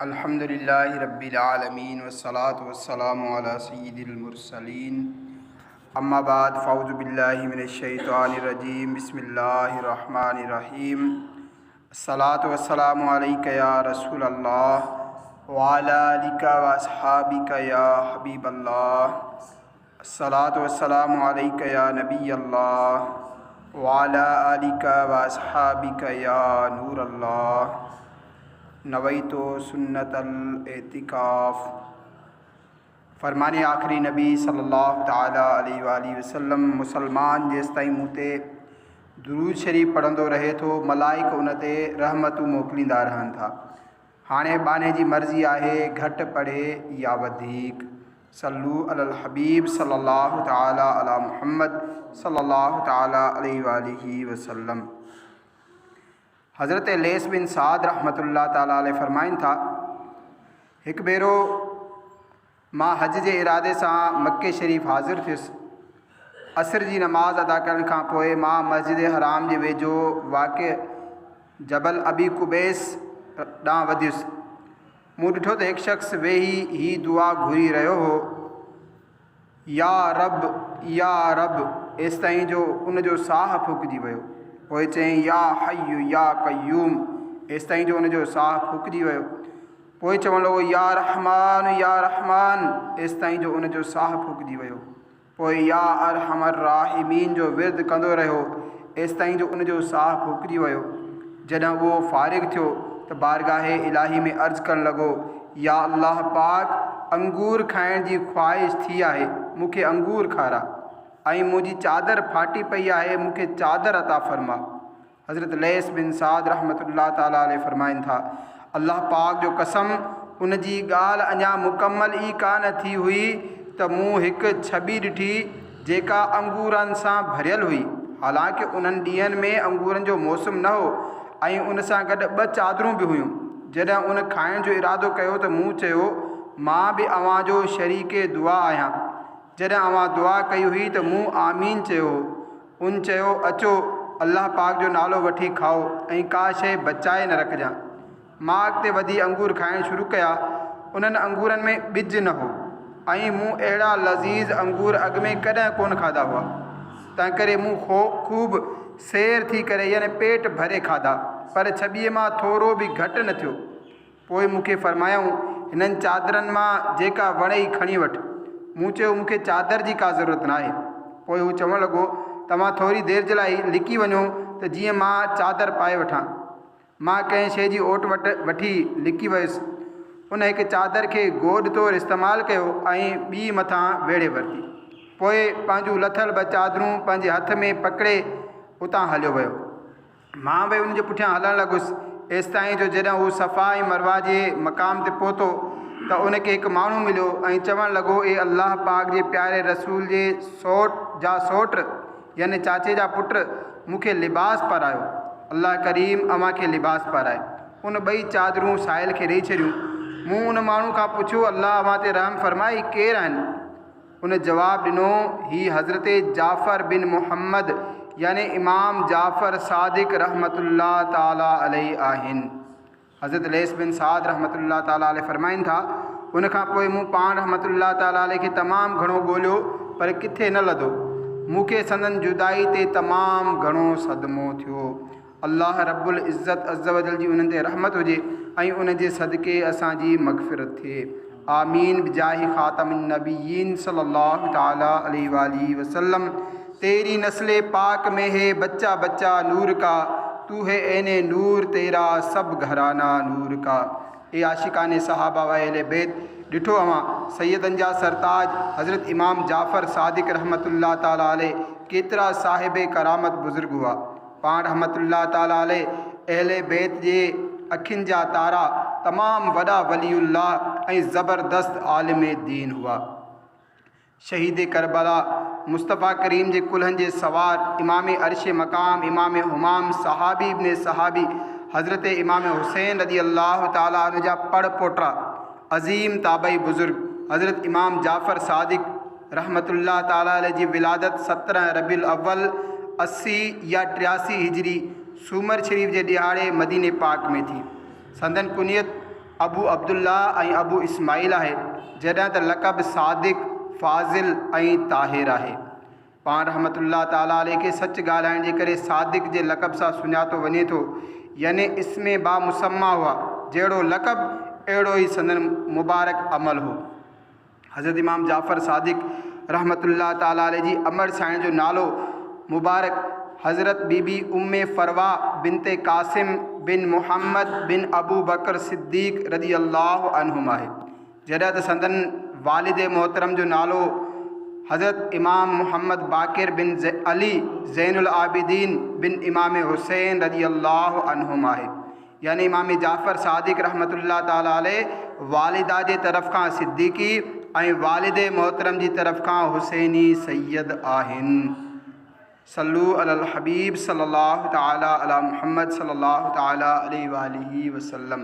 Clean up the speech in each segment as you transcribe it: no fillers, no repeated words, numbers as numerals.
الحمد لله رب العالمين والصلاة والسلام على سيد المرسلين اما بعد فاعوذ بالله من الشيطان الرجيم بسم الله الرحمن الرحيم الصلاة والسلام عليك يا رسول الله وعلى آلك واصحابك يا حبيب الله الصلاة والسلام عليك يا نبي الله وعلى آلك واصحابك يا نور الله نويت سنة الاعتڪاف فرمان آخري نبي صلي الله تعالٰي عليه واٰله وسلم مسلمان جيستائين مون تي درود شريف پڙهندو رهي ٿو ملائڪ ان تي رحمتون موڪليندا رهن ٿا. هاڻي ٻانهي جي مرضي آهي گهٽ پڙهي يا وڌيڪ. صلو علی الحبيب صلي الله تعالٰي علي محمد صلي الله تعالٰي عليه واٰله وسلم. حضرت ليث بن سعد رحمة الله تعالٰي عليه فرمائن ٿا، هڪ ڀيرو مان حج جي ارادي سان مڪي شريف حاضر ٿيس. عصر جي نماز ادا ڪرڻ کان پوء مان مسجد حرام جي ويجهو واقع جبل ابي قبيس ڏانهن وڌيس. مون ڏٺو ته هڪ شخص ويهي هي دعا گهري رهيو هو. يا رب! يا رب! ايستائين جو ان جو ساهه ڦوڪجي ويو. پوء چيائين، يا حي يا قيوم! ايستائين جو ان جو ساهه ڦوڪجي ويو. پوء چوڻ لڳو، يا رحمان! يا رحمان! ايستائين جو ان جو ساهه ڦوڪجي ويو. پوء يا ارحم الراحمين جو ورد ڪندو رهيو، ايستائين جو ان جو ساهه ڦوڪجي ويو. جڏهن اهو فارغ ٿيو ته بارگاهه الاهي ۾ عرض ڪرڻ لڳو، يا الله پاڪ! انگور کائڻ جي خواهش ٿي آهي، مون کي انگور کاراء ۽ منهنجي چادر ڦاٽي پئي آهي، مون کي چادر عطا فرماء. حضرت ليث بن سعد رحمة الله تعالٰي عليه فرمائن ٿا، الله پاڪ جو قسم! ان جي ڳالهه اڃا مڪمل ئي ڪا نه ٿي هئي ته مون هڪ ڇٻي ڏٺي، جيڪا انگورن سان ڀريل هئي، حالانڪ انهن ڏينهن ۾ انگورن جو موسم نه هو ۽ ان سان گڏ ٻه چادرون به هيون. جڏهن ان کائڻ جو ارادو ڪيو ته مون چيو، مان به اوهان جو شريڪ دعا آهيان. جڏهن اوهان دعا ڪئي هئي ته مون آمين چيو هو. ان چيو، اچو، الله پاڪ جو نالو وٺي کائو ۽ ڪا شيء بچائي نه رکجان. مان اڳتي وڌي انگور کائڻ شروع ڪيا. انهن انگورن ۾ ٻج نه هو ۽ مون اهڙا لذيذ انگور اڳ ۾ ڪڏهن ڪونه کاڌا هئا. تنهنڪري مون خوب سير ٿي ڪري يعني پيٽ ڀري کاڌا، پر ڇٻيء مان ٿورو به گهٽ نه ٿيو. پوء مون کي فرمايائون، هنن چادرن مان جيڪا وڻئي کڻي وٺ. مون چيو، مون کي چادر جي ڪا ضرورت ناهي. پوء هو چوڻ لڳو، توهان ٿوري دير جي لاء لڪي وڃو ته جيئن مان چادر پائي وٺان. مان ڪنهن شيء جي اوٽ وٽ وٺي لڪي ويس. ان هڪ چادر کي گوڏ طور استعمال ڪيو ۽ ٻي مٿان ويڙهي ورتي. پوء پنهنجون لٿل ٻه چادرون پنهنجي هٿ ۾ پڪڙي اتان هليو ويو. مان به ان جي پٺيان هلڻ لڳس، ايستائين جو جڏهن هو صفا ۽ مروه جي مقام تي پهتو ته ان کي هڪ ماڻهو مليو ۽ چوڻ لڳو، اي الله پاڪ جي پياري رسول جي سئوٽ جا سئوٽ! يعني چاچي جا پٽ، مون کي لباس پارايو. الله ڪريم اوهان کي لباس پارائي. ان ٻئي چادرون سائل کي ڏئي ڇڏيون. مون ان ماڻهو کان پڇيو، الله اوهان تي رحم فرمائي، هي ڪير آهن؟ ان جواب ڏنو، هي حضرت جعفر بن محمد يعني امام جعفر صادق رحمة الله تعالٰي عليه آهن. حضرت ليث بن سعد رحمة الله تعالٰي عليه فرمائن ٿا، ان کان پوء مون پاڻ رحمة الله تعالٰي عليه کي تمام گهڻو ڳوليو پر ڪٿي نه لڌو. مون کي سندن جدائي تي تمام گهڻو صدمو ٿيو. الله رب العزت عزّوجلّ جي انهن تي رحمت هجي ۽ ان جي صدقي اسان جي مغفرت ٿئي. آمين بجاه خاتم النبيين صلي الله تعالٰي عليه واٰله وسلم. تيري نسل پاڪ مين هي بچا بچا نور ڪا تو هي عين نور تيرا سب گهرانا نور ڪا اي عاشقان صحابه و اهل بيت ڏٺو اوهان سيدن جا سرتاج حضرت امام جعفر صادق رحمة الله تعالٰي عليه ڪيترا صاحب ڪرامت بزرگ هئا پاڻ رحمة الله تعالٰي عليه اهل بيت جي اکين جا تارا تمام وڏا ولي الله ۽ زبردست عالم دين هئا. شهيد ڪربلا، مصطفيٰ ڪريم جي ڪلهن جي سوار، امام عرش مقام، امام همام، صحابي ابن صحابي، حضرت امام حسين رضي الله تعالٰي عنه جا پڙ پوٽا، عظيم تابعي بزرگ، حضرت امام جعفر صادق رحمة الله تعالٰي عليه جي ولادت 17 ربيع الاول 80 يا 83 هجري سومر شريف جي ڏهاڙي مديني پاڪ ۾ ٿي. سندن ڪنيت. ابو عبدالله ۽ ابو اسماعيل آهي، جڏهن ته لقب صادق، فاضل ۽ طاهر آهي. پاڻ رحمة الله تعالٰي عليه کي سچ ڳالهائڻ جي ڪري صادق جي لقب سان سڃاتو وڃي ٿو، يعني اسم با مسميٰ هئا، جهڙو لقب اهڙو ئي سندن مبارڪ عمل هو. حضرت امام جعفر صادق رحمة الله تعالٰي عليه جي امڙ سائڻ جو نالو مبارڪ حضرت بي بي ام فروه بنت قاسم بن محمد بن ابوبڪر صديق رضي الله عنهم آهي، جڏهن ته سندن والد محترم جو نالو حضرت امام محمد باقر بن علي زين العابدين بن امام حسين رضي الله عنهم آهي. يعني امام جعفر صادق رحمة الله تعالٰي عليه والده جي طرف کان صديقي ۽ والد محترم جي طرف کان حسيني سيد آهن. صلو علي الحبيب صلي الله تعالٰي علي محمد صلي الله تعالٰي عليه واٰله وسلم.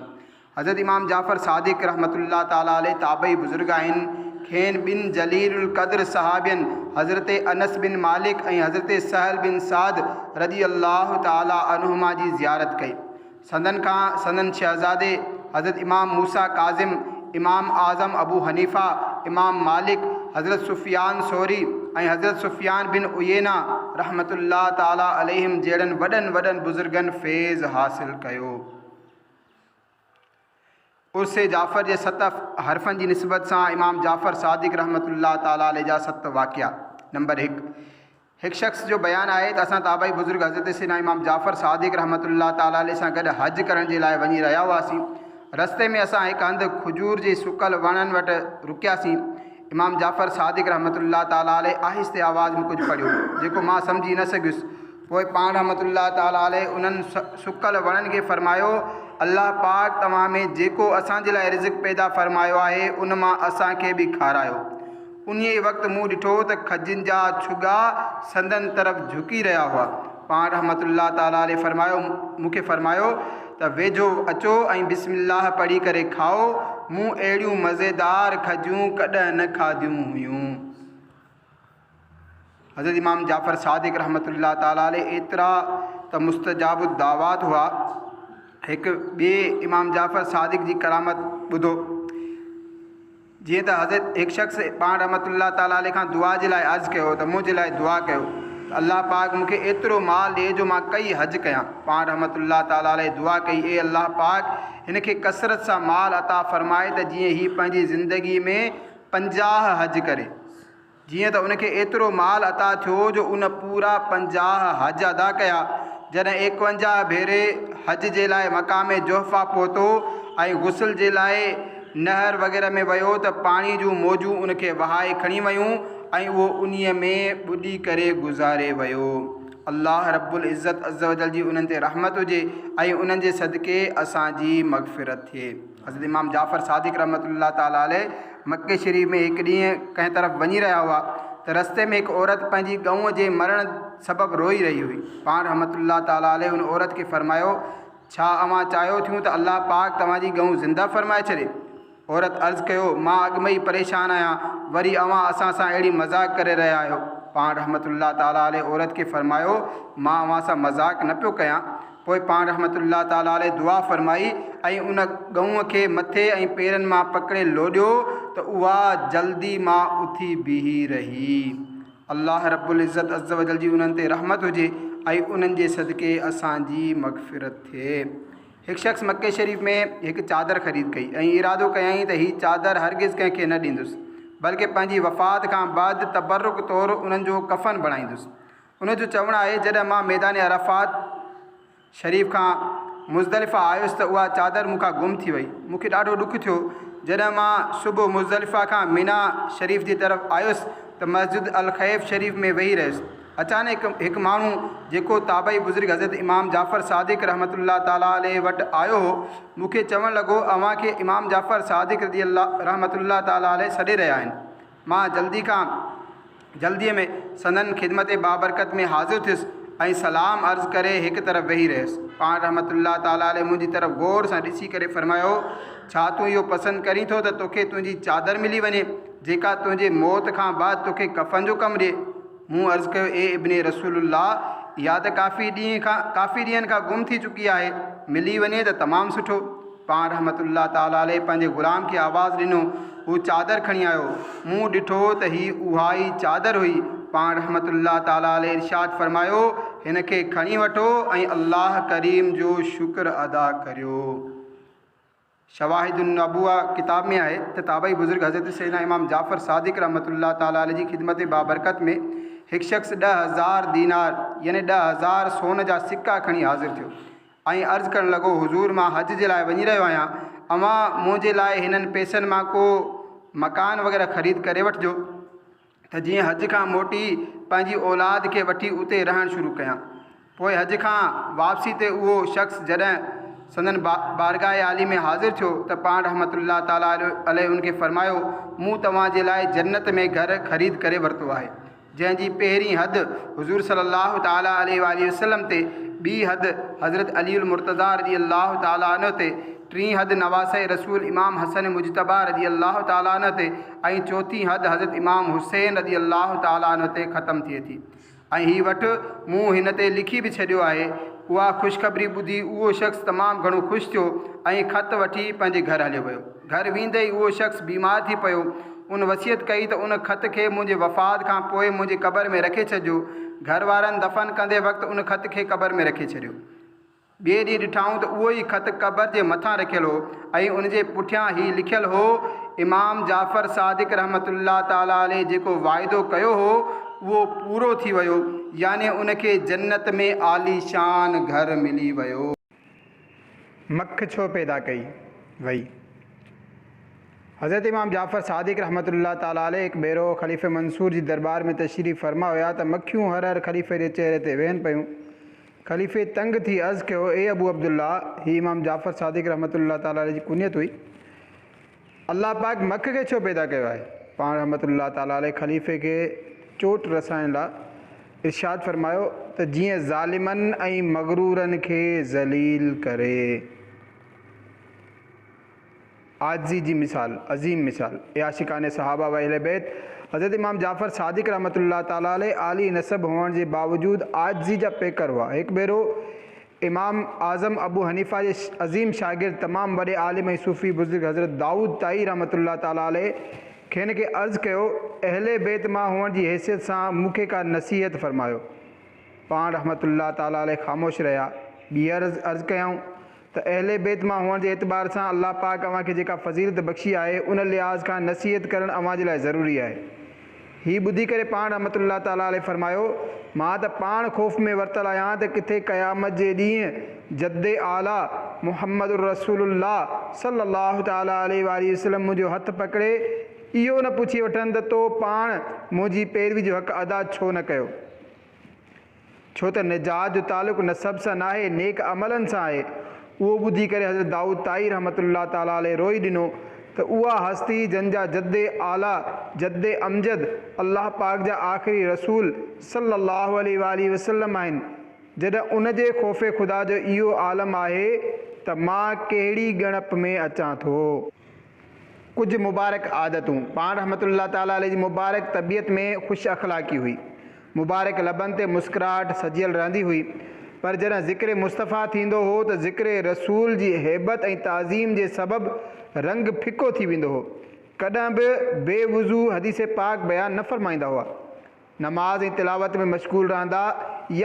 حضرت امام جعفر صادق رحمة الله تعالٰي عليه تابعي بزرگ آهن. کين ٻن جليل القدر صحابين حضرت انس بن مالڪ ۽ حضرت سهل بن سعد رضي الله تعالٰي عنهما جي زيارت ڪئي. سندن کان سندن شهزادي حضرت امام موسيٰ ڪاظم، امام اعظم ابو حنيفه، امام مالڪ، حضرت سفيان ثوري ۽ حضرت سفيان بن عيينه رحمة الله تعالٰي عليهم جهڙن وڏن وڏن بزرگن فيض حاصل ڪيو. عرس جعفر جي ست حرفن جي نسبت سان امام جعفر صادق رحمة الله تعالٰي عليه جا ست واقعا، نمبر هڪ، هڪ شخص جو بيان آهي ته اسان تابعي بزرگ حضرت سيدنا امام جعفر صادق رحمة الله تعالٰي عليه سان گڏ حج ڪرڻ جي لاء وڃي رهيا هئاسين. رستي ۾ اسان هڪ هنڌ کجور جي سڪل وڻن وٽ رڪياسين. امام جعفر صادق رحمة الله تعالٰي عليه آهستي آواز ۾ ڪجهه پڙهيو، جيڪو مان سمجهي نه سگهيس. پوء پاڻ رحمة الله تعالٰي عليه انهن سڪل وڻن کي فرمايو، الله پاڪ توهان ۾ جيڪو اسان جي لاء رزق پيدا فرمايو آهي، ان مان اسان کي به کارايو. انهيء ئي وقت مون ڏٺو ته کجين جا ڇڳا سندن طرف جهڪي رهيا هئا. پاڻ رحمة الله تعالٰي عليه فرمايو، مون کي فرمايو ته ويجهو اچو ۽ بسم الله پڙهي ڪري کائو، مون اهڙيون مزيدار کجيون ڪڏهن نه کاڌيون هيون. حضرت امام جعفر صادق رحمة الله تعالٰي عليه ايترا ته مستجاب الدعوات هئا، هڪ ٻئي امام جعفر صادق جي ڪرامت ٻڌو. جيئن ته حضرت هڪ شخص پاڻ رحمة الله تعالٰي عليه کان دعا جي لاء عرض ڪيو ته منهنجي لاء دعا ڪيو ته الله پاڪ مون کي ايترو مال ڏي جو مان ڪئي حج ڪيان. پاڻ رحمة الله تعالٰي عليه دعا ڪئي اي الله پاڪ هن کي ڪثرت سان مال عطا فرماء ته جيئن هي پنهنجي زندگي ۾ 50 حج ڪري. جيئن ته ان کي ايترو مال عطا ٿيو جو ان پورا 50 حج ادا ڪيا. جڏهن 51 ڀيري حج جي لاء مقام جحفه پهتو ۽ غسل جي لاء نهر وغيره ۾ ويو ته پاڻي جون موجون ان کي وهائي کڻي ويون ۽ اهو انهيء ۾ ٻڏي ڪري گذاري ويو. الله رب العزت عزّوجلّ جي انهن تي رحمت هجي ۽ انهن جي صدقي اسان جي مغفرت ٿئي. حضرت امام جعفر صادق رحمة الله تعالٰي عليه مڪي شريف ۾ هڪ ڏينهن ڪنهن طرف وڃي رهيا هئا ته رستي ۾ هڪ عورت پنهنجي ڳئون جي مرڻ سبب روئي رهي هئي. پاڻ رحمة الله تعالٰي عليه ان عورت کي فرمايو، ڇا اوهان چاهيو ٿيون ته الله پاڪ توهان جي ڳئون زنده فرمائي ڇڏي؟ عورت عرض ڪيو، مان اڳ ۾ ئي پريشان آهيان، وري اوهان اسان سان اهڙي مذاق ڪري رهيا آهيو. پاڻ رحمة الله تعالٰي عليه عورت کي فرمايو، مان اوهان سان مذاق نه پيو ڪيان. پوء پاڻ رحمة الله تعالٰي عليه دعا فرمائي ۽ ان ڳئون کي مٿي ۽ پيرن مان پڪڙي لوڏيو ته اها جلدي مان اٿي بيهي رهي. الله رب العزت عزّوجلّ جي انهن تي رحمت هجي ۽ انهن جي صدقي اسان جي مغفرت ٿئي. هڪ شخص مڪي شريف ۾ هڪ چادر خريد ڪئي ۽ ارادو ڪيائين ته هي چادر هرگز ڪنهن کي نه ڏيندس بلڪه پنهنجي وفات کان بعد تبرڪ طور انهن جو ڪفن بڻائيندس. ان جو چوڻ آهي، جڏهن مان ميدان عرفات شريف کان مزدلفه آيس ته اها چادر مون کان گم ٿي وئي. مون کي ڏاڍو ڏک ٿيو. جڏهن مان صبح مزدلفه کان منيٰ شريف جي طرف آيس ته مسجد الخيف شريف ۾ ويهي رهيس. اچانڪ هڪ ماڻهو جيڪو تابعي بزرگ حضرت امام جعفر صادق رحمة الله تعالٰي عليه وٽ آيو هو، مون کي چوڻ لڳو، اوهان کي امام جعفر صادق رضي الله رحمة الله تعالٰي عليه سڏي رهيا آهن. مان جلدي کان جلديء ۾ سندن خدمت بابرڪت ۾ حاضر ٿيس ۽ سلام عرض ڪري هڪ طرف ويهي رهيس. پاڻ رحمة الله تعالٰي عليه منهنجي طرف غور سان ڏسي ڪري فرمايو، ڇا تون اهو پسند ڪرين ٿو ته توکي تنهنجي چادر ملي وڃي، جيڪا تنهنجي موت کان بعد توکي ڪفن جو ڪم ڏئي؟ مون عرض ڪيو، اي ابن رسول الله! اها ته ڪافي ڏينهن کان ڪافي ڏينهن کان گم ٿي چڪي آهي، ملي وڃي ته تمام سٺو. پاڻ رحمة الله تعالٰي عليه پنهنجي غلام کي آواز ڏنو، هو چادر کڻي آيو. مون ڏٺو ته هي اها ئي چادر هئي. پاڻ رحمة الله تعالٰي عليه ارشاد فرمايو، هن کي کڻي وٺو ۽ الله ڪريم جو شڪر ادا ڪريو. شواهد النبوة ڪتاب ۾ آهي ته تابعي بزرگ حضرت سيدنا امام جعفر صادق رحمة الله تعالٰي عليه جي خدمت بابرڪت ۾ هڪ شخص 10,000 دينار يعني 10,000 سون جا سڪا کڻي حاضر ٿيو ۽ عرض ڪرڻ لڳو، حضور مان حج جي لاء وڃي رهيو آهيان، اوهان منهنجي لاء هنن پئسن مان ڪو مڪان وغيره خريد ڪري وٺجو. ته جيئن حج کان موٽي پنهنجي اولاد کي وٺي اتي رهڻ شروع ڪيان. پوء حج کان واپسي تي اهو شخص جڏهن سندن بارگاهه عالي ۾ حاضر ٿيو ته پاڻ رحمة الله تعالٰي عليه ان کي فرمايو، مون توهان جي لاء جنت ۾ گهر خريد ڪري ورتو آهي، جنهن جي پهرين حد حضور صلّي الله تعالٰي عليه واٰله وسلّم تي، ٻي حد حضرت علي المرتضيٰ رضي الله تعالٰي عنه تي، ٽين حد نواسه رسول امام حسن مجتبيٰ رضي الله تعالٰي عنه تي ۽ چوٿين حد حضرت امام حسين رضي الله تعالٰي عنه تي ختم ٿئي ٿي ۽ هي وٺ مون هن تي لکي به ڇڏيو آهي. اها خوشخبري ٻڌي اهو شخص تمام گهڻو خوش ٿيو ۽ خط وٺي پنهنجي گهر هليو ويو. گهر ويندي ئي اهو شخص بيمار ٿي پيو. ان وصيت ڪئي ته ان خط کي منهنجي وفات کان پوء منهنجي قبر ۾ رکي ڇڏجو. گهر وارن دفن ڪندي وقت ان خط کي قبر ۾ رکي ڇڏيو. ٻئي ڏينهن ڏٺائون ته اهو ئي خط قبر جي مٿان رکيل هو ۽ ان جي پٺيان هي لکيل هو، امام جعفر صادق رحمة الله تعالٰي عليه جيڪو واعدو ڪيو هو، اهو پورو ٿي ويو، يعني ان کي جنت ۾ عاليشان گهر ملي ويو. مک ڇو پيدا ڪئي وئي؟ حضرت امام جعفر صادق رحمة الله تعالٰي عليه هڪ ڀيرو خليفي منصور جي درٻار ۾ تشريف فرما هيا ته مکيون هر هر خليفي جي چهري تي ويهن پيون. خليفي تنگ ٿي عرض ڪيو، اي ابو عبدالله، هي امام جعفر صادق رحمة الله تعالٰي عليه جي ڪنيت هئي، الله پاڪ مک کي ڇو پيدا ڪيو آهي؟ پاڻ رحمة الله تعالٰي عليه خليفي کي چوٽ رسائڻ لاء ارشاد فرمايو ته جيئن ظالمن ۽ مغرورن کي ذليل ڪري. عاجزي جي مثال، عظيم مثال، اي عاشقان صحابه و اهل بيت! حضرت امام جعفر صادق رحمة الله تعالٰي عليه عالي نسب هئڻ جي باوجود عاجزي جا پيڪر هئا. هڪ ڀيرو امام اعظم ابو حنيفه جي عظيم شاگرد تمام وڏي عالم ۽ صوفي بزرگ حضرت دائود طائي رحمة الله تعالٰي عليه کين کي عرض ڪيو، اهل بيت مان هئڻ جي حيثيت سان مون کي ڪا نصيحت فرمايو. پاڻ رحمة الله تعالٰي عليه خاموش رهيا. ٻيهر عرض ڪيائون ته اهل بيت مان هئڻ جي اعتبار سان الله پاڪ اوهان کي جيڪا فضيلت بخشي آهي ان لحاظ کان نصيحت ڪرڻ اوهان جي لاء ضروري آهي. هي ٻڌي ڪري پاڻ رحمة الله تعالٰي عليه فرمايو، مان ته پاڻ خوف ۾ ورتل آهيان ته ڪٿي قيامت جي ڏينهن جد اعليٰ محمد رسول الله صلّي الله تعالٰي عليه واٰله وسلّم منهنجو هٿ پڪڙي اهو نه پڇي وٺن ته تو پاڻ منهنجي پيروي جو حق ادا ڇو نه ڪيو؟ ڇو ته نجات جو تعلق نسب سان ناهي، نيڪ عملن سان آهي. اهو ٻڌي ڪري حضرت دائود طائي رحمة الله تعالٰي عليه روئي ڏنو ته اها هستي جن جا جد اعليٰ، جد امجد، الله پاڪ جا آخري رسول صلّي الله عليه واٰله وسلّم آهن، جڏهن ان جي خوف خدا جو اهو عالم آهي ته مان ڪهڙي ڳڻپ ۾ اچان ٿو. ڪجهه مبارڪ عادتون، پاڻ رحمة الله تعالٰي عليه جي مبارڪ طبيعت ۾ خوش اخلاقي هئي. مبارڪ لبن تي مسڪراهٽ سجيل رهندي هئي، پر جڏهن ذڪر مصطفيٰ ٿيندو هو ته ذڪر رسول جي هيبت ۽ تعظيم جي سبب رنگ ڦڪو ٿي ويندو هو. ڪڏهن به بي وضو حديث پاڪ بيان نه فرمائيندا هئا. نماز ۽ تلاوت ۾ مشغول رهندا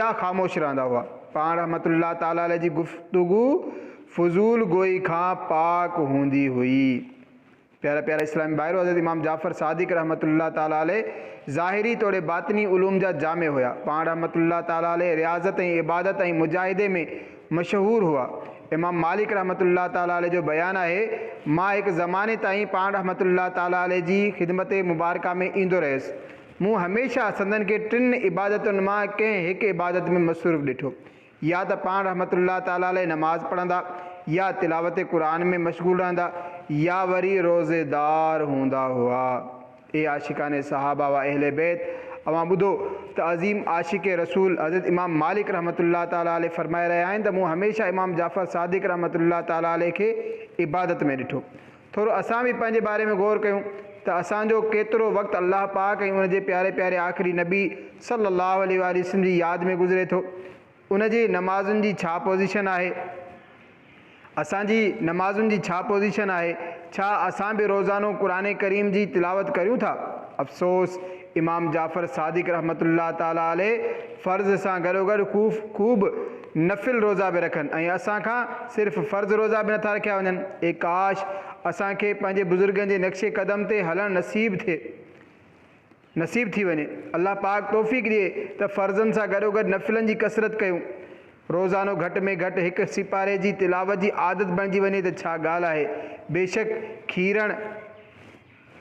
يا خاموش رهندا هئا. پاڻ رحمة الله تعالٰي عليه جي گفتگو فضول گوئي کان پاڪ هوندي هئي. پيارا پيارا اسلامي ڀائرو! حضرت امام جعفر صادق رحمة الله تعالٰي عليه ظاهري توڙي باطني علوم جا جامع هيا. پاڻ رحمة الله تعالٰي عليه رياضت ۽ عبادت ۽ مجاهدي ۾ مشهور هئا. امام مالڪ رحمة الله تعالٰي عليه جو بيان آهي، مان هڪ زماني تائين پاڻ رحمة الله تعالٰي عليه جي خدمت مبارڪه ۾ ايندو رهيس. مون هميشه سندن کي ٽن عبادتن مان ڪنهن هڪ عبادت ۾ مصروف ڏٺو. يا ته پاڻ رحمة الله تعالٰي عليه نماز پڙهندا يا تلاوت قرآن ۾ مشغول رهندا يا وري روزيدار هوندا هئا. اي عاشقان صحابه و اهل بيت! اوهان ٻڌو ته عظيم عاشق رسول حضرت امام مالڪ رحمة الله تعالٰي عليه فرمائي رهيا آهن ته مون هميشه امام جعفر صادق رحمة الله تعالٰي عليه کي عبادت ۾ ڏٺو. ٿورو اسان به پنهنجي باري ۾ غور ڪيون ته اسان جو ڪيترو وقت الله پاڪ ۽ ان جي پياري پياري آخري نبي صلّي الله عليه واٰله وسلّم جي ياد ۾ گذري ٿو. ان جي نمازن جي ڇا پوزيشن آهي؟ اسان جي نمازن جي ڇا پوزيشن آهي؟ ڇا اسان به روزانو قرآن ڪريم جي تلاوت ڪريون ٿا؟ افسوس! امام جعفر صادق رحمة الله تعالٰي عليه فرض سان گڏوگڏ خوب نفل روزا به رکن ۽ اسان کان صرف فرض روزا به نٿا رکيا وڃن. اي ڪاش! اسان کي پنهنجي بزرگن جي نقش قدم تي هلڻ نصيب ٿئي. نصيب ٿي وڃي. الله پاڪ توفيق ڏئي ته فرضن سان گڏوگڏ نفلن جي ڪثرت ڪيون. روزانو گهٽ ۾ گهٽ هڪ سيپاري جي تلاوت جي عادت بڻجي وڃي ته ڇا ڳالهه آهي. بيشڪ کيرڻ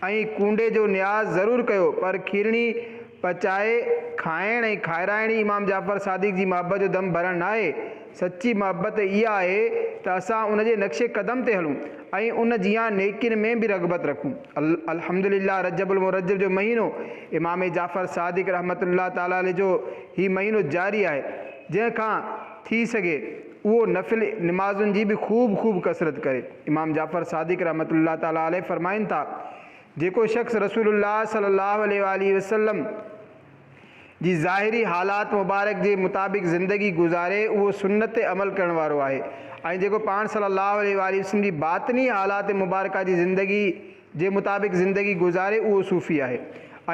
۽ ڪونڊي جو نياز ضرور ڪيو پر کيرڻي پچائي کائڻ ۽ کائرائڻ ئي امام جعفر صادق جي محبت جو دم ڀرڻ ناهي. سچي محبت اها آهي ته اسان ان جي نقش قدم تي هلون ۽ ان جيان نيڪين ۾ به رغبت رکون. الحمد لله رجب المرجب جو مهينو امام جعفر صادق رحمة الله تعالٰي عليه جو هي مهينو جاري آهي جنهن کان ٿي سگهي اهو نفل نمازن جي به خوب خوب ڪثرت ڪري. امام جعفر صادق رحمة الله تعالٰي عليه فرمائن ٿا، جيڪو شخص رسول الله صلي الله عليه واٰله وسلم جي ظاهري حالات مبارڪ جي مطابق زندگي گذاري اهو سنت تي عمل ڪرڻ وارو آهي ۽ جيڪو پاڻ صلي الله عليه واٰله وسلم جي باطني حالات مبارڪه جي زندگي جي مطابق زندگي گذاري اهو صوفي آهي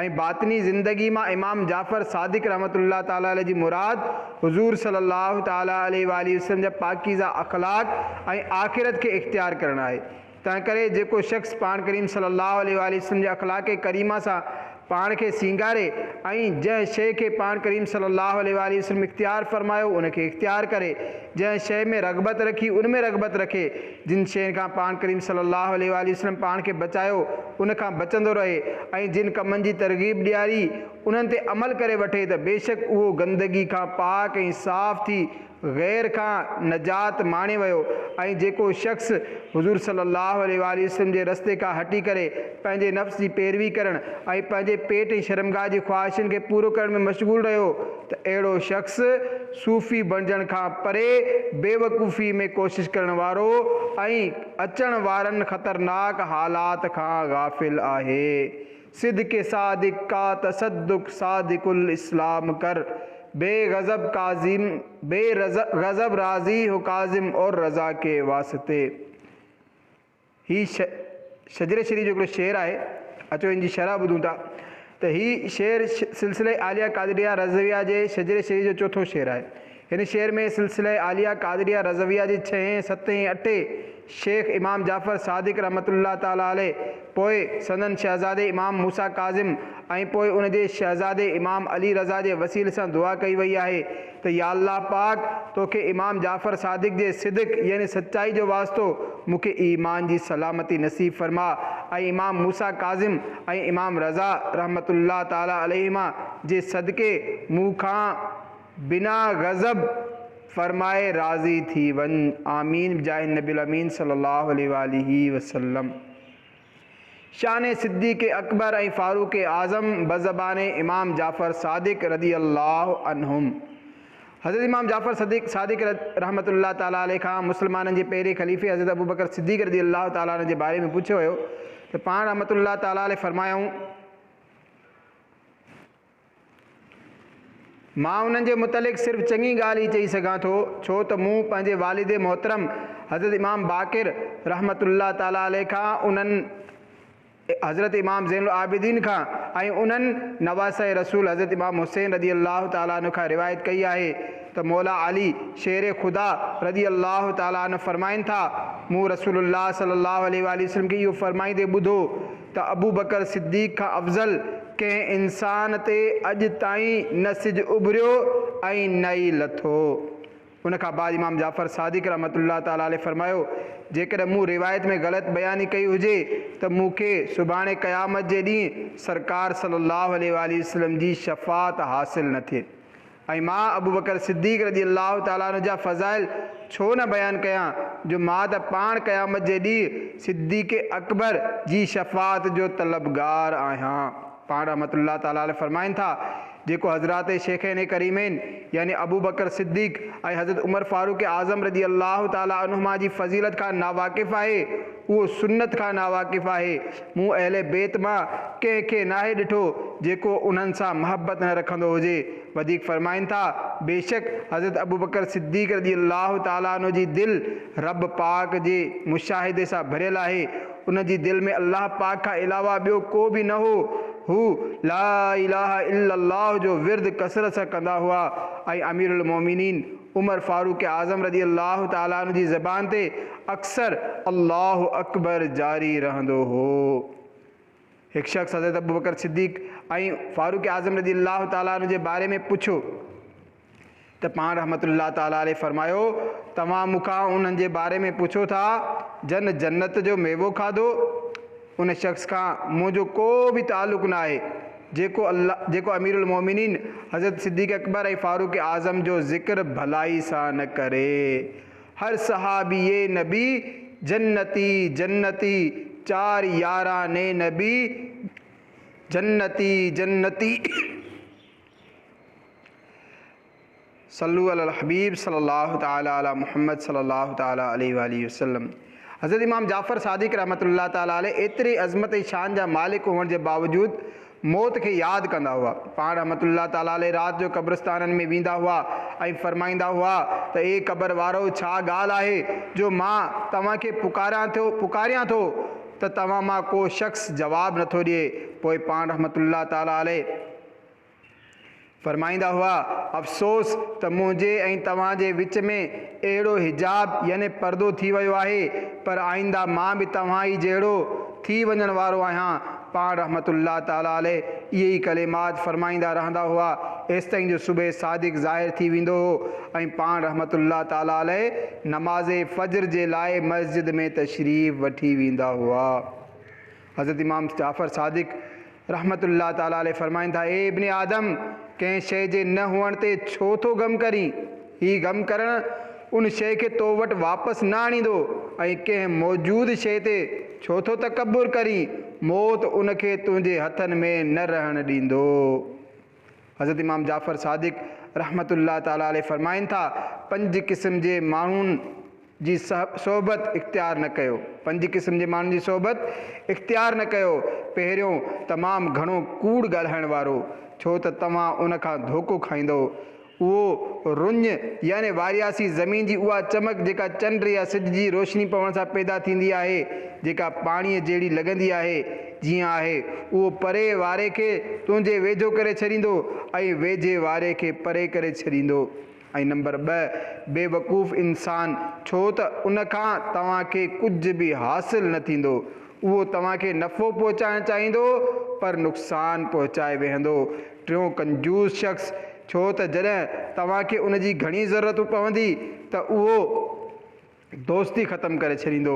۽ باطني زندگي مان امام جعفر صادق رحمة الله تعالٰي عليه جي مراد حضور صلي الله تعالٰي عليه واٰله وسلم جا پاڪيزه اخلاق ۽ آخرت کي اختيار ڪرڻ آهي. تنهنڪري جيڪو شخص پاڻ ڪريم صلي الله عليه واٰله وسلم جي اخلاق ڪريمه سان پاڻ کي سينگاري ۽ جنهن شيء کي پاڻ ڪريم صلي الله عليه واٰله وسلم اختيار فرمايو ان کي اختيار ڪري، جنهن شيء ۾ رغبت رکي ان ۾ رغبت رکي، جن شين کان پاڻ ڪريم صلي الله عليه واٰله وسلم پاڻ کي بچايو ان کان بچندو رهي ۽ جن ڪمن جي ترغيب ڏياري انهن تي عمل ڪري وٺي ته بيشڪ اهو گندگي کان پاڪ ۽ صاف ٿي غير کان نجات ماڻي ويو ۽ جيڪو شخص حضور صلي الله عليه واٰله وسلم جي رستي کان هٽي ڪري پنهنجي نفس جي پيروي ڪرڻ ۽ پنهنجي پيٽ ۽ شرمگاهه جي خواهشن کي پورو ڪرڻ ۾ مشغول رهيو ته اهڙو شخص صوفي بڻجڻ کان پري بيوقوفي ۾ ڪوشش ڪرڻ وارو ۽ اچڻ وارن خطرناڪ حالات کان غافل آهي. صدق صادق کا تصدق صادق الاسلام کر بي غضب ڪاظم بي غضب راضي هو ڪاظم اور رضا ڪي واسطي. هي شجري شريف جو هڪڙو شعر آهي اچو ان جي شرح ٻڌون ٿا ته هي شعر سلسله عاليه قادريه رضويه جي شجري شريف جو چوٿون شعر آهي. هن شعر ۾ سلسله عاليه قادريه رضويه جي ڇهين، ستين ۽ اٺين شيخ امام جعفر صادق رحمة الله تعالٰي عليه، پوء سندن شهزادي امام موسيٰ ڪاظم ۽ پوء ان جي شهزادي امام علي رضا جي وسيلي سان دعا ڪئي وئي آهي ته يا الله پاڪ توکي امام جعفر صادق جي صدق يعني سچائي جو واسطو مون کي ايمان جي سلامتي نصيب فرماء ۽ امام موسيٰ ڪاظم ۽ امام رضا رحمة الله تعالٰي عليهما جي صدقي مون کان بنا غضب فرمائي راضي ٿي وڃ آمين بجاه النبي الامين صلي الله عليه واٰله وسلم شان صديق اڪبر ۽ فاروق اعظم بزبان امام جعفر صادق رضي الله عنهم حضرت امام جعفر صديق صادق رحمة الله تعالٰي عليه کان مسلمانن جي پهرين خليفي حضرت ابوبڪر صديق رضي الله تعالٰي عنه جي باري ۾ پڇيو ويو ته پاڻ رحمة الله تعالٰي عليه فرمايائون مان انهن جي متعلق صرف چڱي ڳالهه ئي چئي سگهان ٿو، ڇو ته مون پنهنجي والد محترم حضرت امام باقر رحمة الله تعالٰي عليه کان، انهن حضرت امام زين العابدين کان ۽ انهن نواسه رسول حضرت امام حسين رضي الله تعالٰي عنه کان روايت ڪئي آهي ته مولا علي شير خدا رضي الله تعالٰي عنه فرمائن ٿا، مون رسول الله صلي الله عليه واٰله وسلم کي اهو فرمائيندي ٻڌو ته ابوبڪر صديق کان افضل ڪنهن انسان تي اڄ تائين نه سج اڀريو ۽ نه ئي لٿو. ان کان بعد امام جعفر صادق رحمة الله تعالٰي عليه فرمايو، جيڪڏهن مون روايت ۾ غلط بياني ڪئي هجي ته مون کي سڀاڻي قيامت جي ڏينهن سرڪار صلي الله عليه واٰله وسلم جي شفاعت حاصل نه ٿئي. ۽ مان ابوبڪر صديق رضي الله تعالٰي عنه جا فضائل ڇو نه بيان ڪيان جو مان ته پاڻ قيامت جي ڏينهن صديق اڪبر جي شفاعت جو طلبگار آهيان. پاڻ رحمة الله تعالٰي عليه فرمائن ٿا، جيڪو حضرات شيخين ڪريمين يعني ابوبڪر صديق ۽ حضرت عمر فاروق اعظم رضي الله تعالٰي عنهما جي فضيلت کان ناواقف آهي اهو سنت کان ناواقف آهي. مون اهل بيت مان ڪنهن کي ناهي ڏٺو جيڪو انهن سان محبت نه رکندو هجي. وڌيڪ فرمائن ٿا، بيشڪ حضرت ابوبڪر صديق رضي الله تعالٰي عنه جي دل رب پاڪ جي مشاهدي سان ڀريل آهي، ان جي دل ۾ الله پاڪ کان علاوه ٻيو ڪو به نه هو، هو لا اله الا الله جو ورد ڪثرت سان ڪندا هئا ۽ امير المومنين عمر فاروق اعظم رضي الله تعالٰي عنه جي زبان تي اڪثر الله اڪبر جاري رهندو هو. هڪ شخص حضرت ابوبڪر صديق ۽ فاروق اعظم رضي الله تعالٰي عنه جي باري ۾ پڇيو ته پاڻ رحمة الله تعالٰي عليه فرمايو، توهان مون کان انهن جي باري ۾ پڇو ٿا جن جنت جو ميوو کاڌو؟ ان شخص کان منهنجو ڪو به تعلق نه آهي جيڪو الله جيڪو امير المومنين حضرت صديق اڪبر ۽ فاروق اعظم جو ذڪر ڀلائي سان نه ڪري. هر صحابي نبي جنتي جنتي چار ياران نبي جنتي جنتي. صلو علی الحبيب صلي الله تعالي علي محمد صلي الله تعالي عليه واٰله وسلم حضرت امام جعفر صادق رحمة الله تعالي عليه ايتري عظمت ۽ شان جا مالڪ هئڻ جي باوجود موت کي ياد ڪندا هئا. پاڻ رحمة الله تعالي عليه رات جو قبرستانن ۾ ويندا هئا ۽ فرمائيندا هئا ته اي قبر وارؤ ڇا ڳالهه آهي جو مان توهان کي پڪاريان ٿو پڪاريان ٿو ته توهان مان ڪو شخص جواب نٿو ڏئي پوء پاڻ رحمة الله تعالي عليه فرمائيندا هئا، افسوس ته منهنجي ۽ توهان جي وچ ۾ اهڙو حجاب يعني پردو ٿي ويو آهي، پر آئنده مان به توهان ئي جهڙو ٿي وڃڻ وارو آهيان. پاڻ رحمة الله تعالٰي عليه اهي ئي ڪلمات فرمائيندا رهندا هئا، ايستائين جو صبح صادق ظاهر ٿي ويندو هو ۽ پاڻ رحمة الله تعالٰي عليه نماز فجر جي لاء مسجد ۾ تشريف وٺي ويندا هئا. حضرت امام جعفر صادق رحمة الله تعالٰي عليه فرمائن ٿا، اي ابن آدم! ڪنهن شيء جي نه هئڻ تي ڇو ٿو غم ڪرين؟ هي غم ڪرڻ ان شيء کي تو وٽ واپس نه آڻيندو ۽ ڪنهن موجود شيء تي ڇو ٿو تڪبر ڪرين؟ موت ان کي تنهنجي هٿن ۾ نه رهڻ ڏيندو. حضرت امام جعفر صادق رحمة الله تعالٰي عليه فرمائن ٿا، پنج قسم جي ماڻهن جي صحبت اختيار نه ڪيو، پنج قسم جي ماڻهن جي صحبت اختيار نه ڪيو، پهريون تمام گهڻو ڪوڙ ڳالهائڻ وارو، ڇو ته توهان ان کان ڌوڪو کائيندؤ، اهو رڃ يعني وارياسي زمين جي اها چمڪ جيڪا چنڊ يا سج جي روشني پوڻ سان پيدا ٿيندي آهي، جيڪا پاڻيء جهڙي لڳندي آهي، جيئن آهي، اهو پري واري کي تنهنجي ويجهو ڪري ڇڏيندو ۽ ويجهي واري کي پري ڪري ڇڏيندو. ۽ نمبر ٻه، بيوقوف انسان، ڇو ته ان کان توهان کي ڪجهه به حاصل نه ٿيندو. اهو توهان کي نفعو پهچائڻ چاهيندو پر نقصان پهچائي ويهندو. ٽيون ڪنجوس شخص، ڇو ته جڏهن توهان کي ان جي گهڻي ضرورت پوندي ته اهو دوستي ختم ڪري ڇڏيندو.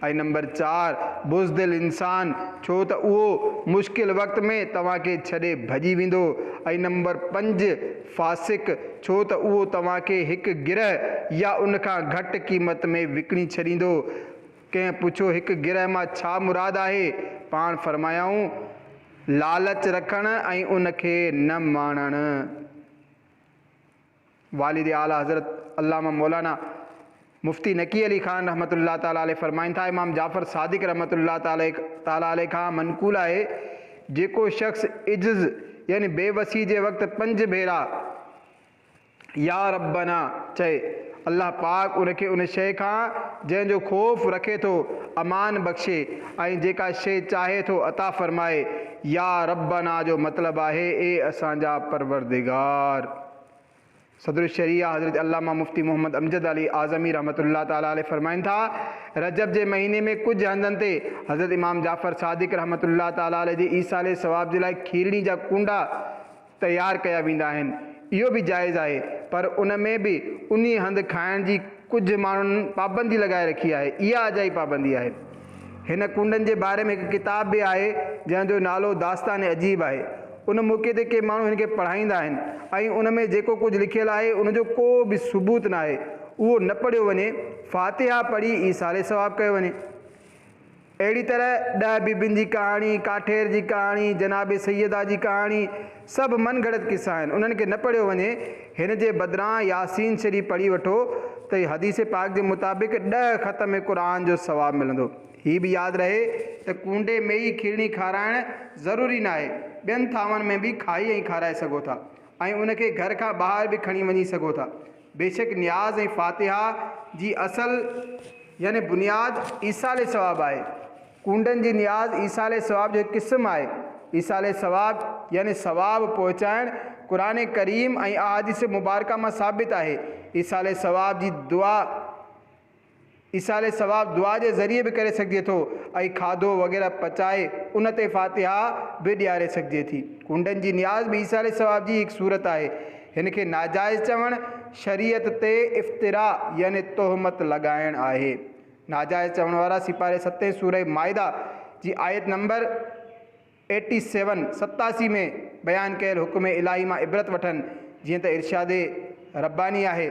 ۽ نمبر چار بزدل انسان، ڇو ته اهو مشڪل وقت ۾ توهان کي ڇڏي ڀڄي ويندو. ۽ نمبر پنج فاسق، ڇو ته اهو توهان کي هڪ گرهه يا ان کان گهٽ قيمت ۾ وڪڻي ڇڏيندو. ڪنهن پڇيو هڪ گرهه مان ڇا مراد آهي؟ پاڻ فرمايائون، لالچ رکڻ ۽ ان کي نه ماڻڻ. والد اعليٰ حضرت علامه مولانا مفتي نقي علي خان رحمة الله تعالٰي عليه فرمائن ٿا، امام جعفر صادق رحمة الله تعالٰي عليه کان منقول آهي، جيڪو شخص عجز يعني بي وسي جي وقت پنج ڀيرا يا ربنا چئي، الله پاڪ ان کي ان شيء کان جنهن جو خوف رکي ٿو امان بخشي ۽ جيڪا شيء چاهي ٿو عطا فرمائي. يا ربنا جو مطلب آهي اي اسان جا پروردگار. صدر الشريعه حضرت علامه مفتي محمد امجد علي اعظمي رحمة الله تعالٰي عليه فرمائن ٿا، رجب جي مهيني ۾ ڪجهه هنڌن تي حضرت امام جعفر صادق رحمة الله تعالٰي عليه جي ايصال ثواب جي لاء کيرڻي جا ڪونڊا تيار ڪيا ويندا آهن، اهو به جائز آهي، پر ان ۾ به انهي هنڌ کائڻ جي ڪجهه ماڻهن پابندي لڳائي رکي آهي، اها اجائي پابندي آهي. هن ڪونڊن جي باري ۾ هڪ ڪتاب به آهي، جنهن جو نالو داستان عجيب آهي. ان موقعي تي ڪي ماڻهو هن کي پڙهائيندا آهن ۽ ان ۾ جيڪو ڪجهه لکيل آهي، ان جو ڪو به ثبوت ناهي، اهو نه پڙهيو وڃي، فاتحه پڙهي ايصال ثواب ڪيو وڃي. اهڙي طرح ڏهه بيبين جي ڪهاڻي، ڪاٺير جي ڪهاڻي، جناب سيده جي ڪهاڻي سڀ من گهڙت قصا آهن، انهن کي نه پڙهيو وڃي، هن جي بدران ياسين شريف پڙهي وٺو ته حديث پاڪ جي مطابق ڏهه ختم قرآن جو ثواب ملندو. هي به ياد رهي ته ڪونڊي ۾ ئي کيرڻي کارائڻ ضروري ناهي، ٻين ٿانون ۾ به کائي ۽ کارائي سگهو ٿا ۽ ان کي گهر کان ٻاهر به کڻي وڃي سگهو ٿا. بيشڪ نياز ۽ فاتحه جي اصل يعني بنياد ايصال ثواب آهي. ڪونڊن جي نياز ايصال ثواب جو هڪ قسم آهي. ايصال ثواب يعني ثواب پهچائڻ قرآن ڪريم ۽ احاديث مبارڪه مان ثابت آهي. ايصال ثواب جي دعا ايصال ثواب دعا جي ذريعي به ڪري سگهجي ٿو ۽ کاڌو وغيره پچائي ان تي فاتحه به ڏياري سگهجي ٿي. ڪونڊن جي نياز به ايصال ثواب جي هڪ صورت آهي. هن کي ناجائز چوڻ شريعت تي افتراء يعني تهمت لڳائڻ آهي. ناجائز چوڻ وارا سيپاري ستين سوره مائده جي آيت نمبر ايٽي سيون، 87، ۾ بيان ڪيل حڪم الاهي مان عبرت وٺن جيئن ته ارشاد رباني آهي.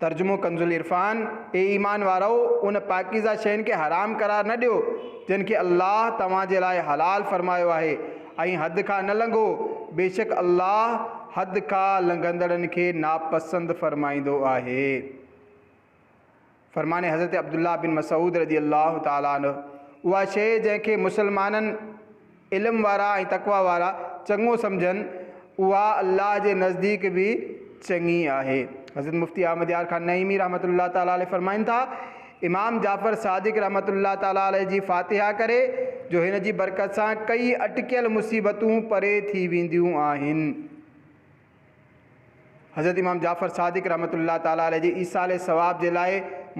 ترجمو ڪنزالعرفان، اي ايمان وارؤ! ان پاڪيزه شين کي حرام قرار نه ڏيو جن کي الله توهان جي لاء حلال فرمايو آهي ۽ حد کان نه لنگهو، بيشڪ الله حد کان لنگهندڙن کي ناپسند فرمائيندو آهي. فرمان حضرت عبدالله بن مسعود رضي الله تعالٰي عنه، اها شيء جنهن کي مسلمانن، علم وارا ۽ تقويٰ وارا، چڱو سمجهن، اها الله جي نزديڪ به چڱي آهي. حضرت مفتي احمد يار خان نعيمي رحمة الله تعالٰي عليه فرمائن ٿا، امام جعفر صادق رحمة الله تعالٰي عليه جي فاتحه ڪري جو هن جي برڪت سان ڪئي اٽڪيل مصيبتون پري ٿي وينديون آهن. حضرت امام جعفر صادق رحمة الله تعالٰي عليه جي ايصال ثواب جي لاء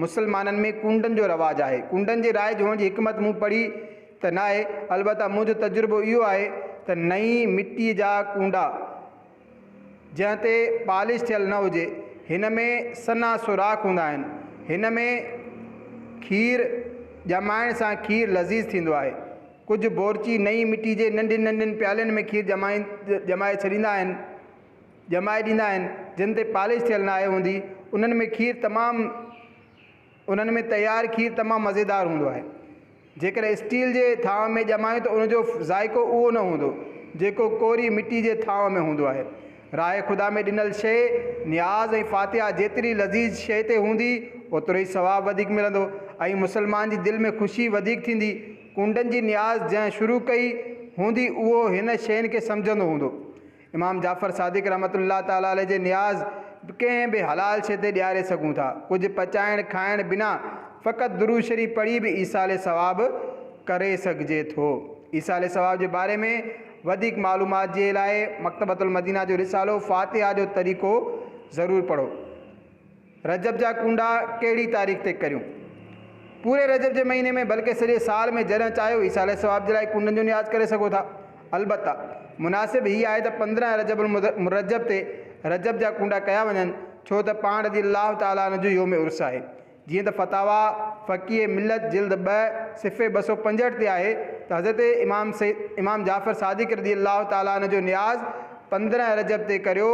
مسلمانن ۾ ڪونڊن جو رواج آهي. ڪونڊن جي رائج هئڻ جي حڪمت مون پڙهي ته ناهي، البته منهنجو تجربو اهو آهي ته نئين مٽيء جا ڪونڊا جنهن تي پالش ٿيل نه هجي، هن ۾ سنها سوراخ هوندا آهن. هن ۾ کير ڄمائڻ سان کير لذيذ ٿيندو آهي. ڪجهه بورچي نئين مٽي جي ننڍين ننڍين پيالين ۾ کير ڄمائي ڇڏيندا آهن، ڄمائي ڏيندا آهن، جن تي پالش ٿيل ناهي هوندي، انهن ۾ کير تمام انهن ۾ تيار کير تمام مزيدار هوندو آهي. جيڪڏهن اسٽيل جي ٿانو ۾ ڄمايون ته ان جو ذائقو اهو نه هوندو، جيڪو ڪوري مٽي جي ٿانو ۾ هوندو آهي. راهه خدا ۾ ڏنل شيء، نياز ۽ فاتحه جيتري لذيذ شيء تي هوندي، اوترو ئي ثواب وڌيڪ ملندو ۽ مسلمان جي دل ۾ خوشي وڌيڪ ٿيندي. ڪونڊن جي نياز جنهن شروع ڪئي هوندي اهو هن شين کي سمجهندو هوندو. امام جعفر صادق رحمة الله تعالٰي عليه جي نياز به ڪنهن به حلال شيء تي ڏياري سگهون ٿا. ڪجهه پچائڻ کائڻ بنا فقط درود شريف پڙهي به ايصال ثواب ڪري سگهجي ٿو. ايصال ثواب جي باري ۾ وڌيڪ معلومات جي لاء مڪتبة المدينه جو رسالو فاتحه جو طريقو ضرور پڙهو. رجب جا ڪونڊا ڪهڙي تاريخ تي ڪريون؟ پوري رجب جي مهيني ۾ بلڪه سڄي سال ۾ جڏهن چاهيو ايصال ثواب جي لاء ڪونڊن جو نياز ڪري سگهو ٿا. البته مناسب هي آهي ته 15 رجب المرجب تي رجب جا ڪونڊا ڪيا وڃن ڇو ته پاڻ رضي الله تعالٰي عنه جو يوم عرس آهي. جيئن ته فتاويٰ فقيه ملت جلد 2 صفحي 265 تي آهي ته حضرت امام امام جعفر صادق رضي الله تعالٰي عنه جو نياز 15 رجب تي ڪريو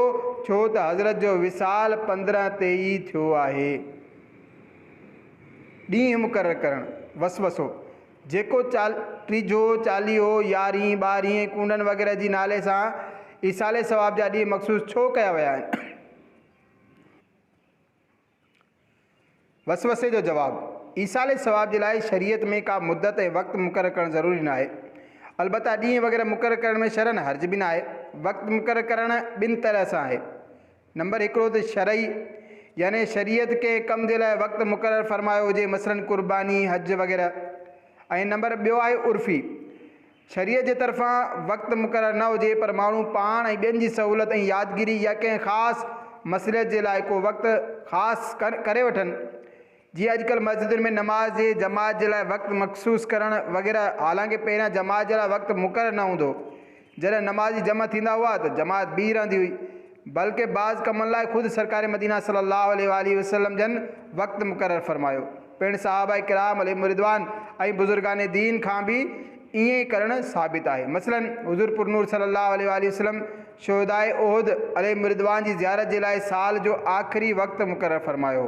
ڇو ته حضرت جو وصال 15 تي ئي ٿيو آهي. ڏينهن مقرر ڪرڻ، وسوسو، جيڪو ٽيجهو، چاليهو، يارهين، ٻارهين ۽ ڪونڊن وغيره جي نالي سان ايصال ثواب جا ڏينهن مخصوص ڇو ڪيا ويا آهن؟ وسوسي جو جواب، ايصال ثواب جي لاء شريعت ۾ ڪا مدت ۽ وقت مقرر ڪرڻ ضروري ناهي. البته ڏينهن وغيره مقرر ڪرڻ ۾ شرعاً حرج به ناهي. وقت مقرر ڪرڻ ٻن طرح سان آهي. نمبر هڪڙو ته شرعي يعني شريعت ڪنهن ڪم جي لاء وقت مقرر فرمايو هجي مثلاً قرباني، حج وغيره ۽ نمبر ٻيو آهي عرفي شريعت جي طرفان وقت مقرر نه هجي پر ماڻهو پاڻ ۽ ٻين جي سهولت ۽ يادگيري يا ڪنهن خاص مصلحت جي لاء ڪو وقت خاص ڪري وٺن جيئن اڄڪلهه مسجدن ۾ نماز جي جماعت جي لاء وقت مخصوص ڪرڻ وغيره حالانڪه پهريان جماعت جي لاء وقت مقرر نه هوندو هو جڏهن نمازي جمع ٿيندا هئا ته جماعت بيهي رهندي هئي بلڪه بعض ڪمن لاء خود سرڪار مدينه صلي الله عليه واٰله وسلم جن وقت مقرر فرمايو. پڻ صحابه ڪرام عليهم الرضوان ۽ بزرگان دين کان به ائين ئي ڪرڻ ثابت آهي. مثلاً حضور پرنور صلي الله عليه واٰله وسلم شهداء احد عليهم الرضوان جي زيارت جي لاء سال جو آخري وقت مقرر فرمايو.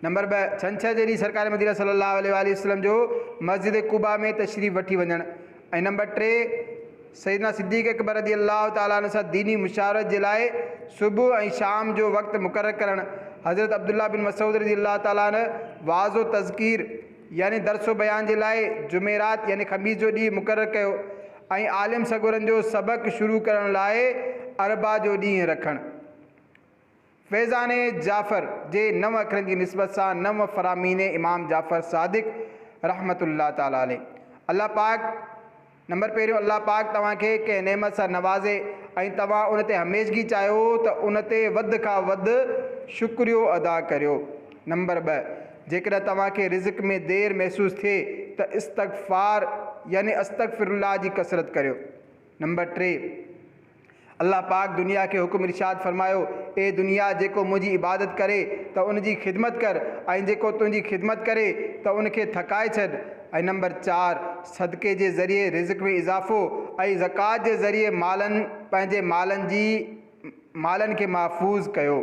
نمبر 2، ڇنڇر جي ڏينهن سرڪار مدينه صلي الله عليه واٰله وسلم جو مسجد قباء ۾ تشريف وٺي وڃڻ ۽ نمبر 3، سيدنا صديق اڪبر رضي الله تعالٰي عنه سان ديني مشاورت جي لاء صبح ۽ شام جو وقت مقرر ڪرڻ، حضرت عبدالله بن مسعود رضي الله تعالٰي عنه وعظ و تذڪير. يعني درس و بيان جي لاء جمعرات يعني خميس جو ڏينهن مقرر ڪيو ۽ عالم سڳورن جو سبق شروع ڪرڻ لاء اربع جو ڏينهن رکڻ. فيضان جعفر جي نو اکرن جي نسبت سان نو فرامين امام جعفر صادق رحمة الله تعالٰي عليه. الله پاڪ نمبر پهريون الله پاڪ توهان کي ڪنهن نعمت سان نوازي ۽ توهان ان تي هميشگي چاهيو ته ان تي وڌ کان وڌ شڪريو ادا ڪريو. نمبر 2 جيڪڏهن توهان کي رزق ۾ دير محسوس ٿئي ته استغفار يعني استغفرالله جي ڪثرت ڪريو. نمبر 3 الله پاڪ دنيا کي حڪم ارشاد فرمايو، اي دنيا! جيڪو منهنجي عبادت ڪري ته ان جي خدمت ڪر ۽ جيڪو تنهنجي خدمت ڪري ته ان کي ٿڪائي ڇڏ. ۽ نمبر 4 صدقي جي ذريعي رزق ۾ اضافو ۽ زڪوات جي ذريعي مالن پنهنجي مالن جي مالن کي محفوظ ڪيو.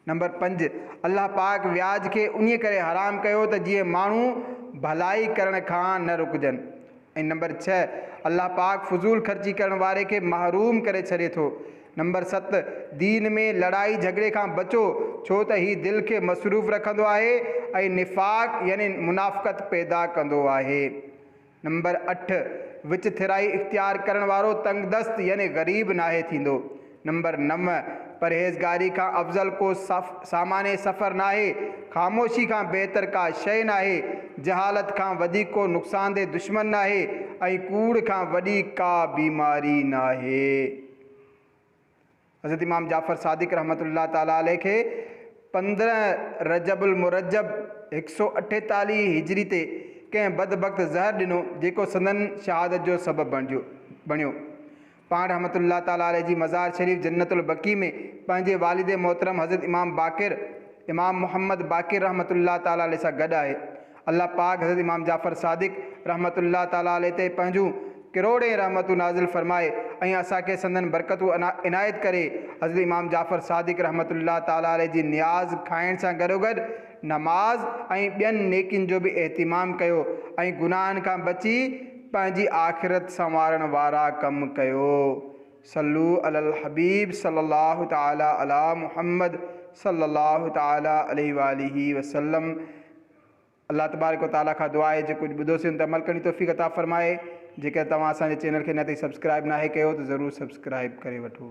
نمبر 5، الله پاڪ وياج کي انهيء ڪري حرام ڪيو ته جيئن ماڻهو ڀلائي ڪرڻ کان نه رڪجن. ۽ نمبر 6، الله پاڪ فضول خرچي ڪرڻ واري کي محروم ڪري ڇڏي ٿو. نمبر 7، دين ۾ لڙائي جهڳڙي کان بچو ڇو ته هي دل کي مصروف رکندو آهي ۽ نفاق يعني منافقت پيدا ڪندو آهي. نمبر 8، وچ ٿرائي اختيار ڪرڻ وارو تنگدست يعني غريب ناهي ٿيندو. نمبر 9، پرهيزگاري کان افضل ڪو سامان سفر ناهي، خاموشي کان بهتر ڪا شيء ناهي، جهالت کان وڌيڪ ڪو نقصانده دشمن ناهي ۽ ڪوڙ کان وڏي ڪا بيماري ناهي. حضرت امام جعفر صادق رحمة الله تعالٰي عليه کي 15 رجب المرجب 148 هجري تي ڪنهن بدبخت زهر ڏنو جيڪو سندن شهادت جو سبب بڻجيو بڻيو. پاڻ رحمة الله تعالٰي عليه جي مزار شريف جنت البقيع ۾ پنهنجي والد محترم حضرت امام باقر امام محمد باقر رحمة الله تعالٰي عليه سان گڏ آهي. الله پاڪ حضرت امام جعفر صادق رحمة الله تعالٰي عليه تي پنهنجون ڪروڙين رحمتون نازل فرمائي ۽ اسان کي سندن برڪتون عنايت ڪري. حضرت امام جعفر صادق رحمة الله تعالٰي عليه جي نياز کائڻ سان گڏوگڏ نماز ۽ ٻين نيڪين جو به اهتمام ڪيو ۽ گناهن کان بچي پنهنجي آخرت سنوارڻ وارا ڪم ڪيو. صلو علی الحبيب صلي الله تعالٰي علی محمد صلي الله تعالٰي عليه واٰله وسلم. الله تبارڪ و تعالي کان دعا آهي جيڪو ڪجهه ٻڌوسين ان تي عمل ڪرڻ جي توفيق عطا فرمائي. جيڪڏهن توهان اسان جي چينل کي اڃا تائين سبسڪرائب ناهي ڪيو ته ضرور سبسڪرائب ڪري وٺو.